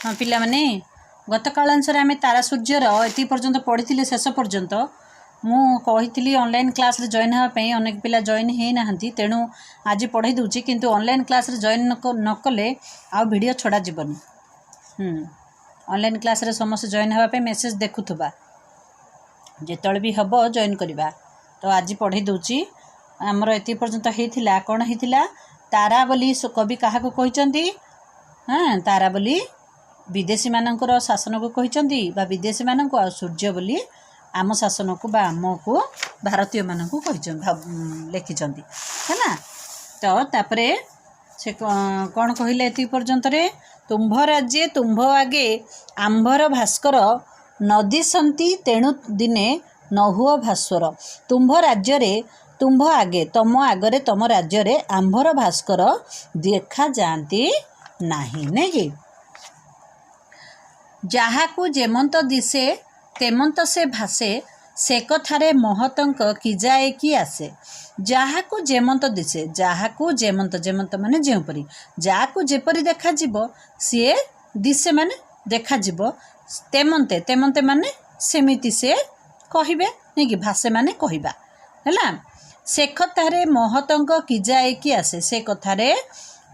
ହଁ ପିଲାମାନେ, ଗତ କାଳାଂଶରେ ଆମେ ତାରା ସୂର୍ଯ୍ୟର ଏତିକି ପର୍ଯ୍ୟନ୍ତ ପଢ଼ିଥିଲେ, ଶେଷ ପର୍ଯ୍ୟନ୍ତ। ମୁଁ କହିଥିଲି ଅନଲାଇନ୍ କ୍ଲାସ୍ରେ ଜଏନ୍ ହେବା ପାଇଁ, ଅନେକ ପିଲା ଜଏନ୍ ହେଇନାହାନ୍ତି। ତେଣୁ ଆଜି ପଢ଼େଇ ଦେଉଛି, କିନ୍ତୁ ଅନଲାଇନ୍ କ୍ଲାସ୍ରେ ଜଏନ୍ ନ କଲେ ଆଉ ଭିଡ଼ିଓ ଛଡ଼ାଯିବନି। ଅନଲାଇନ୍ କ୍ଲାସ୍ରେ ସମସ୍ତେ ଜଏନ୍ ହେବା ପାଇଁ ମେସେଜ୍ ଦେଖୁଥିବା, ଯେତେବେଳେ ବି ହେବ ଜଏନ୍ କରିବା। ତ ଆଜି ପଢ଼େଇ ଦେଉଛି। ଆମର ଏତିକି ପର୍ଯ୍ୟନ୍ତ ହେଇଥିଲା। କ'ଣ ହେଇଥିଲା? ତାରା ବୋଲି କବି କାହାକୁ କହିଛନ୍ତି? ହଁ, ତାରା ବୋଲି ବିଦେଶୀମାନଙ୍କର ଶାସନକୁ କହିଛନ୍ତି ବା ବିଦେଶୀମାନଙ୍କୁ, ଆଉ ସୂର୍ଯ୍ୟ ବୋଲି ଆମ ଶାସନକୁ ବା ଆମକୁ ଭାରତୀୟମାନଙ୍କୁ କହିଛନ୍ତି, ଲେଖିଛନ୍ତି। ହେଲା ତ? ତାପରେ ସେ କ'ଣ କହିଲେ ଏତିକି ପର୍ଯ୍ୟନ୍ତରେ? ତୁମ୍ଭ ରାଜ୍ୟେ ତୁମ୍ଭ ଆଗେ ଆମ୍ଭର ଭାସ୍କର ନ ଦିଶନ୍ତି, ତେଣୁ ଦିନେ ନ ହୁଅ ଭାସ୍ୱର। ତୁମ୍ଭ ରାଜ୍ୟରେ ତୁମ୍ଭ ଆଗେ, ତମ ଆଗରେ, ତମ ରାଜ୍ୟରେ ଆମ୍ଭର ଭାସ୍କର ଦେଖାଯାଆନ୍ତି ନାହିଁ, ନାଇଁ କି? ଯାହାକୁ ଯେମନ୍ତ ଦିଶେ ତେମନ୍ତ ସେ ଭାସେ, ସେ କଥାରେ ମହତଙ୍କ କି ଯାଏ କି ଆସେ। ଯାହାକୁ ଯେମନ୍ତ ଦିଶେ, ଯାହାକୁ ଯେମନ୍ତ, ଯେମନ୍ତ ମାନେ ଯେଉଁପରି, ଯାହାକୁ ଯେପରି ଦେଖାଯିବ ସିଏ, ଦିଶେ ମାନେ ଦେଖାଯିବ, ତେମନ୍ତେ, ତେମନ୍ତେ ମାନେ ସେମିତି ସେ କହିବେ, ନାଇଁ କି? ଭାସେ ମାନେ କହିବା। ହେଲା? ସେ କଥାରେ ମହତଙ୍କ କି ଯାଏ କି ଆସେ। ସେ କଥାରେ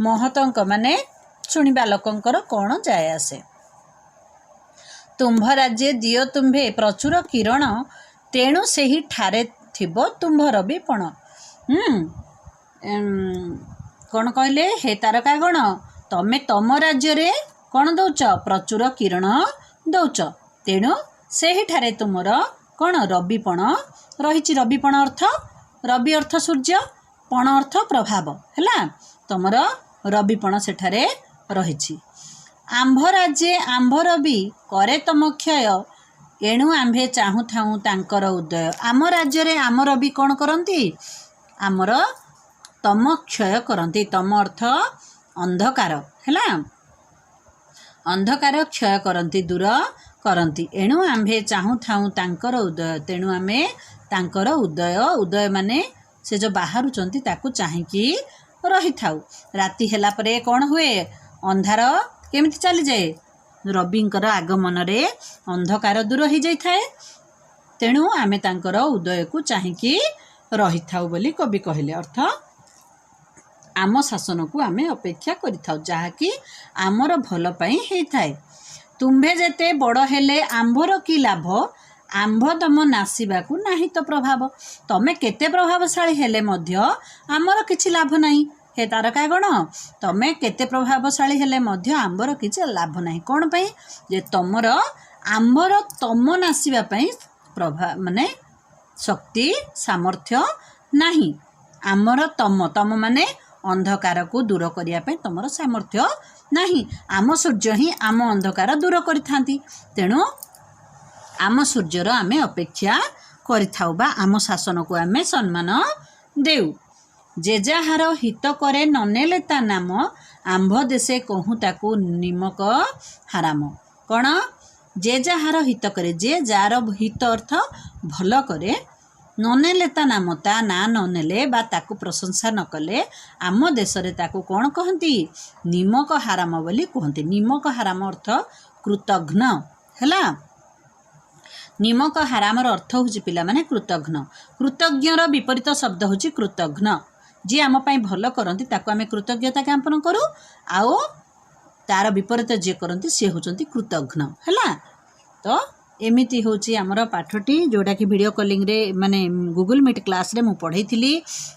ମହତଙ୍କ ମାନେ ଶୁଣିବା ଲୋକଙ୍କର କ'ଣ ଯାଏ ଆସେ? ତୁମ୍ଭ ରାଜ୍ୟେ ଦିଅ ତୁମ୍ଭେ ପ୍ରଚୁର କିରଣ, ତେଣୁ ସେହି ଠାରେ ଥିବ ତୁମ୍ଭର ବି ପଣ। କ'ଣ କହିଲେ? ହେ ତାରକାଗଣ, ତମେ ତମ ରାଜ୍ୟରେ କ'ଣ ଦଉଛ? ପ୍ରଚୁର କିରଣ ଦଉଛ। ତେଣୁ ସେହିଠାରେ ତୁମର କ'ଣ ରବିପଣ ରହିଛି। ରବିପଣ ଅର୍ଥ, ରବି ଅର୍ଥ ସୂର୍ଯ୍ୟ, ପଣ ଅର୍ଥ ପ୍ରଭାବ। ହେଲା? ତମର ରବିପଣ ସେଠାରେ ରହିଛି। ଆମ୍ଭ ରାଜ୍ୟେ ଆମ୍ଭ ରବି କରେ ତମ କ୍ଷୟ, ଏଣୁ ଆମ୍ଭେ ଚାହୁଁଥାଉଁ ତାଙ୍କର ଉଦୟ। ଆମ ରାଜ୍ୟରେ ଆମ ରବି କ'ଣ କରନ୍ତି? ଆମର ତମ କ୍ଷୟ କରନ୍ତି। ତମ ଅର୍ଥ ଅନ୍ଧକାର। ହେଲା? ଅନ୍ଧକାର କ୍ଷୟ କରନ୍ତି, ଦୂର କରନ୍ତି। ଏଣୁ ଆମ୍ଭେ ଚାହୁଁଥାଉଁ ତାଙ୍କର ଉଦୟ। ତେଣୁ ଆମେ ତାଙ୍କର ଉଦୟ, ଉଦୟ ମାନେ ସେ ଯେଉଁ ବାହାରୁଛନ୍ତି, ତାକୁ ଚାହିଁକି ରହିଥାଉ। ରାତି ହେଲା ପରେ କ'ଣ ହୁଏ? ଅନ୍ଧାର କେମିତି ଚାଲିଯାଏ? ରବିଙ୍କର ଆଗମନରେ ଅନ୍ଧକାର ଦୂର ହେଇଯାଇଥାଏ। ତେଣୁ ଆମେ ତାଙ୍କର ଉଦୟକୁ ଚାହିଁକି ରହିଥାଉ ବୋଲି କବି କହିଲେ। ଅର୍ଥ ଆମ ଶାସନକୁ ଆମେ ଅପେକ୍ଷା କରିଥାଉ, ଯାହାକି ଆମର ଭଲ ପାଇଁ ହେଇଥାଏ। ତୁମ୍ଭେ ଯେତେ ବଡ଼ ହେଲେ ଆମ୍ଭର କି ଲାଭ, ଆମ୍ଭ ତମ ନାଶିବାକୁ ନାହିଁ ତ ପ୍ରଭାବ। ତମେ କେତେ ପ୍ରଭାବଶାଳୀ ହେଲେ ମଧ୍ୟ ଆମର କିଛି ଲାଭ ନାହିଁ। ହେ ତାରକାଗଣ, ତମେ କେତେ ପ୍ରଭାବଶାଳୀ ହେଲେ ମଧ୍ୟ ଆମ୍ଭର କିଛି ଲାଭ ନାହିଁ। କ'ଣ ପାଇଁ ଯେ ତମର ଆମ୍ଭର ତମ ନାଶିବା ପାଇଁ ମାନେ ଶକ୍ତି ସାମର୍ଥ୍ୟ ନାହିଁ। ଆମର ତମ, ତମ ମାନେ ଅନ୍ଧକାରକୁ ଦୂର କରିବା ପାଇଁ ତମର ସାମର୍ଥ୍ୟ ନାହିଁ। ଆମ ସୂର୍ଯ୍ୟ ହିଁ ଆମ ଅନ୍ଧକାର ଦୂର କରିଥାନ୍ତି। ତେଣୁ ଆମ ସୂର୍ଯ୍ୟର ଆମେ ଅପେକ୍ଷା କରିଥାଉ ବା ଆମ ଶାସନକୁ ଆମେ ସମ୍ମାନ ଦେଉ। ଯେ ଯାହାର ହିତ କରେ ନ ନେଲେ ତା ନାମ, ଆମ୍ଭ ଦେଶେ କହୁଁ ତାକୁ ନିମକ ହାରାମ। କ'ଣ? ଯେ ଯାହାର ହିତ କରେ, ଯେ ଯାହାର ହିତ ଅର୍ଥ ଭଲ କରେ, ନ ନେଲେ ତା ନାମ, ତା ନାଁ ନ ନେଲେ ବା ତାକୁ ପ୍ରଶଂସା ନ କଲେ, ଆମ ଦେଶରେ ତାକୁ କ'ଣ କହନ୍ତି? ନିମକ ହାରାମ ବୋଲି କୁହନ୍ତି। ନିମକ ହାରାମ ଅର୍ଥ କୃତଘ୍ନ। ହେଲା? ନିମକ ହାରାମର ଅର୍ଥ ହେଉଛି ପିଲାମାନେ କୃତଘ୍ନ। କୃତଜ୍ଞର ବିପରୀତ ଶବ୍ଦ ହେଉଛି କୃତଘ୍ନ। ଯିଏ ଆମ ପାଇଁ ଭଲ କରନ୍ତି, ତାକୁ ଆମେ କୃତଜ୍ଞତା ଜ୍ଞାପନ କରୁ, ଆଉ ତାର ବିପରୀତ ଯିଏ କରନ୍ତି, ସିଏ ହେଉଛନ୍ତି କୃତଘ୍ନ। ହେଲା ତ? ଏମିତି ହେଉଛି ଆମର ପାଠଟି, ଯେଉଁଟାକି ଭିଡ଼ିଓ କଲିଂରେ ମାନେ ଗୁଗୁଲ୍ ମିଟ୍ କ୍ଲାସ୍ରେ ମୁଁ ପଢ଼େଇଥିଲି,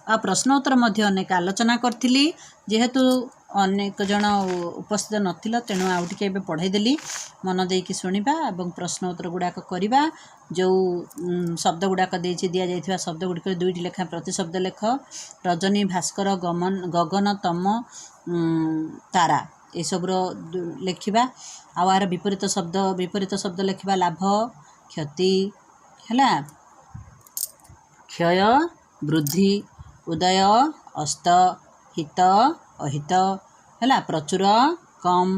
ଆଉ ପ୍ରଶ୍ନ ଉତ୍ତର ମଧ୍ୟ ଅନେକ ଆଲୋଚନା କରିଥିଲି। ଯେହେତୁ ଅନେକ ଜଣ ଉପସ୍ଥିତ ନଥିଲ, ତେଣୁ ଆଉ ଟିକେ ଏବେ ପଢ଼େଇଦେଲି। ମନ ଦେଇକି ଶୁଣିବା ଏବଂ ପ୍ରଶ୍ନ ଉତ୍ତର ଗୁଡ଼ାକ କରିବା। ଯେଉଁ ଶବ୍ଦ ଗୁଡ଼ାକ ଦେଇଛି, ଦିଆଯାଇଥିବା ଶବ୍ଦ ଗୁଡ଼ିକରେ ଦୁଇଟି ଲେଖାଏଁ ପ୍ରତିଶବ୍ଦ ଲେଖ। ରଜନୀ, ଭାସ୍କର, ଗମନ, ଗଗନ, ତମ, ତାରା, ଏସବୁର ଲେଖିବା। ଆଉ ଏହାର ବିପରୀତ ଶବ୍ଦ, ବିପରୀତ ଶବ୍ଦ ଲେଖିବା। ଲାଭ, କ୍ଷତି। ହେଲା? କ୍ଷୟ, ବୃଦ୍ଧି, ଉଦୟ, ଅସ୍ତ, ହିତ, ଅହିତ। ହେଲା? ପ୍ରଚୁର, କମ୍।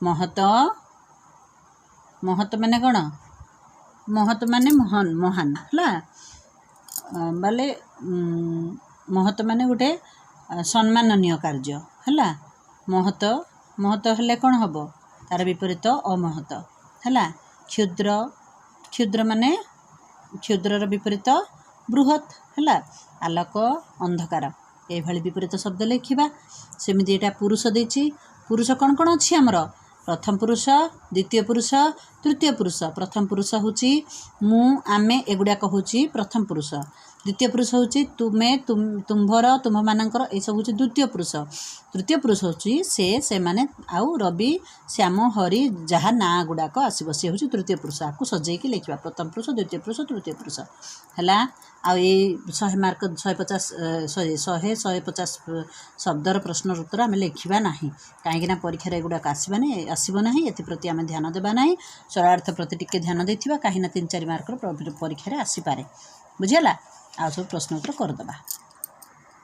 ମହତ, ମହତ ମାନେ କ'ଣ? ମହତ ମାନେ ମହାନ, ମହାନ। ହେଲା? ବୋଲେ ମହତ ମାନେ ଗୋଟେ ସମ୍ମାନନୀୟ କାର୍ଯ୍ୟ। ହେଲା? ମହତ, ମହତ ହେଲେ କ'ଣ ହେବ? ତାର ବିପରୀତ ଅମହତ। ହେଲା, କ୍ଷୁଦ୍ର, କ୍ଷୁଦ୍ର ମାନେ କ୍ଷୁଦ୍ରର ବିପରୀତ ବୃହତ୍। ହେଲା, ଆଲୋକ, ଅନ୍ଧକାର, ଏଇଭଳି ବିପରୀତ ଶବ୍ଦ ଲେଖିବା। ସେମିତି ଏଇଟା ପୁରୁଷ ଦେଇଛି। ପୁରୁଷ କ'ଣ କ'ଣ ଅଛି ଆମର? ପ୍ରଥମ ପୁରୁଷ, ଦ୍ୱିତୀୟ ପୁରୁଷ, ତୃତୀୟ ପୁରୁଷ। ପ୍ରଥମ ପୁରୁଷ ହେଉଛି ମୁଁ, ଆମେ, ଏଗୁଡ଼ାକ ହେଉଛି ପ୍ରଥମ ପୁରୁଷ। ଦ୍ୱିତୀୟ ପୁରୁଷ ହେଉଛି ତୁମେ, ତୁମ୍ଭର, ତୁମ୍ଭମାନଙ୍କର, ଏସବୁ ହେଉଛି ଦ୍ୱିତୀୟ ପୁରୁଷ। ତୃତୀୟ ପୁରୁଷ ହେଉଛି ସେ, ସେମାନେ, ଆଉ ରବି, ଶ୍ୟାମ, ହରି, ଯାହା ନାଁ ଗୁଡ଼ାକ ଆସିବ ସେ ହେଉଛି ତୃତୀୟ ପୁରୁଷ। ଆକୁ ସଜେଇକି ଲେଖିବା, ପ୍ରଥମ ପୁରୁଷ, ଦ୍ୱିତୀୟ ପୁରୁଷ, ତୃତୀୟ ପୁରୁଷ। ହେଲା, ଆଉ ଏଇ 100 ମାର୍କ, 150, ସରି, 100, 150 ଶବ୍ଦର ପ୍ରଶ୍ନର ଉତ୍ତର ଆମେ ଲେଖିବା ନାହିଁ, କାହିଁକିନା ପରୀକ୍ଷାରେ ଏଗୁଡ଼ାକ ଆସିବ ନାହିଁ। ଏଥିପ୍ରତି ଆମେ ଧ୍ୟାନ ଦେବା ନାହିଁ। ସରଳାର୍ଥ ପ୍ରତି ଟିକେ ଧ୍ୟାନ ଦେଇଥିବା, କାହିଁକିନା 3-4 ମାର୍କର ପରୀକ୍ଷାରେ ଆସିପାରେ। ବୁଝିହେଲା? ଆଉ ସବୁ ପ୍ରଶ୍ନ ଉତ୍ତର କରିଦେବା।